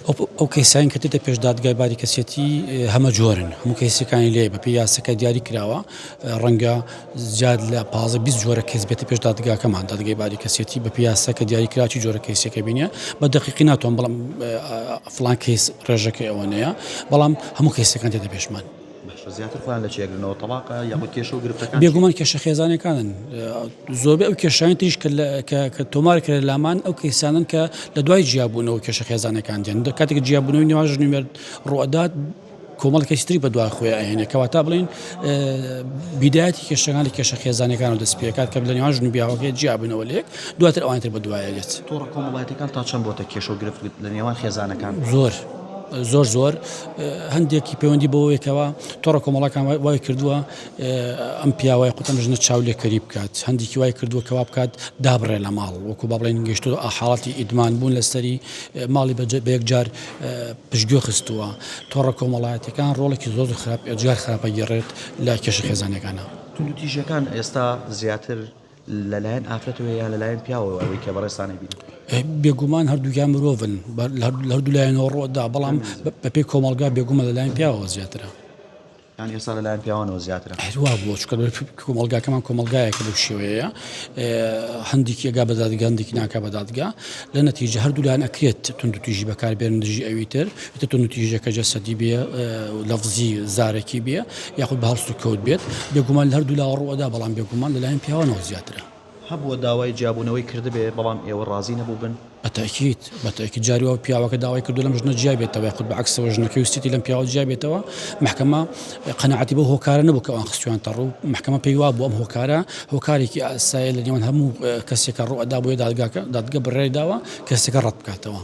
ئەو کەیسانەی کە دێتە پێش دادگای باری کەسێتی هەمە جۆرن، هەموو کەیسەکانی لێ بەپێی یاسەکە دیاری کراوە، ڕەنگە زیاد لە 15 20 جۆرە کەیس بێتە پێش دادگاکەمان، دادگای باری کەسێتی بەپێی یاسەکە دیاری کرا چی جۆرە کەیسێکە بینیە، بە دەقیقی ناتوانم بڵێم فڵان کەیس ڕێژەکەی ئەوەنەیە، بەڵام هەموو کەیسەکان دێتە پێشمان. باشە زیاتر خۆیان لە چی ئەگرنەوە تەڵاقە یاخود کێشە و گرفتەکان چین؟ بێگومان کێشە خێزانیەکانن زۆربەی ئەو کێشانەی تریش کە کە کە تۆمار کرا لامان ئەو کەیسانەن کە لە دوای جیابوونەوە کێشە خێزانەکان دێن کاتێک جیابوونەوەی نێوان ژن و مێرد ڕوئەدات کۆمەڵ کەسی تری بەدوای خۆی ئەهێنێ کەواتە بڵێن بیدایەتی کێشەکان لە کێشە خێزانەکان و دەست پێکات کە لە نێوان ژن و پیاوەکەی جیابوونەوە لێک دواتر ئەوانی تر بەدوایە دێت. تۆڕە کۆمەڵایەتیەکان تا چەند بۆتە کێشە و گرفت لە نێوان خێزانەکان؟ زۆر زۆر زۆر هەندێکی پەیوەندی بەوەیەکەوە تۆڕە کۆمەڵەکان وای کردووە ئەم پیاوە یاخود ئەم ژنە چاولێکەری بکات هەندێکی وای کردووە کەوا بکات دابڕێ لە ماڵ وەکو با بڵێن گەشتۆ حاڵەتی ئیدمان بوون لەسەری ماڵی بە یەکجار پشتگوێ خستووە تۆڕە کۆمەڵایەتەکان ڕۆڵێکی زۆر خراپ ئێجگار خراپە گێڕێت لە کێشە خێزانەکانە. توندوتیژیەکان ئێستا زیاتر لەلایەن ئافرەتەوەیە یان لەلایەن پیاوەوە ئەوەی کە بەڕێزتان ئەیبینن؟ بێگومان هەردووکیان مرۆڤن لە هەردوو لایەنەوە ڕوودا بەڵام بەپێی کۆمەڵگا بێگومان لەلایەن پیاوەوە زیاترە. یان ئێستا لەلایەن پیاوانەوە زیاترە؟ هەروا بووە چونکە کۆمەڵگاکەمان کۆمەڵگایەکە بەو شێوەیەیە هەندێکی ئەگا بە دادگا هەندێکی ناکا بە دادگا لە نەتیجە هەردوو لایەن ئەکرێت توندوتیژی بەکاربێنن دژی ئەوی تر ئیتر توندوتیژیەکە جەسەدی بێ لەفزی زارەکی بێ یاخود بە هەڵسوکەوت بێت بێگومان لە هەردوو لاوە ڕووئەدا بەڵام بێگومان لەلایەن پیاوانەوە زیاترە. هەبووە داوای جیابوونەوەی کردبێ بەڵام ئێوە ڕازی نەبووبن؟ بە تەئکید بە تەئکید جاری وا پیاوەکە داوای کردووە لەم ژنە جیا بێتەوە یاخود بە عەکسەوە ژنەکەی ویستیەتی لەم پیاوە جیا بێتەوە مەحکەمە قەناعەتی بەو هۆکارە نەبوو کە ئەوان خستویانتە ڕوو مەحکەمە پێی وابوو ئەم هۆکارە هۆکارێکی ئاسایە لە نێوان هەموو کەسێکە ڕووئەدا بۆیە دادگاکە دادگە بڕیاری داوە کەسەکە ڕەت بکاتەوە.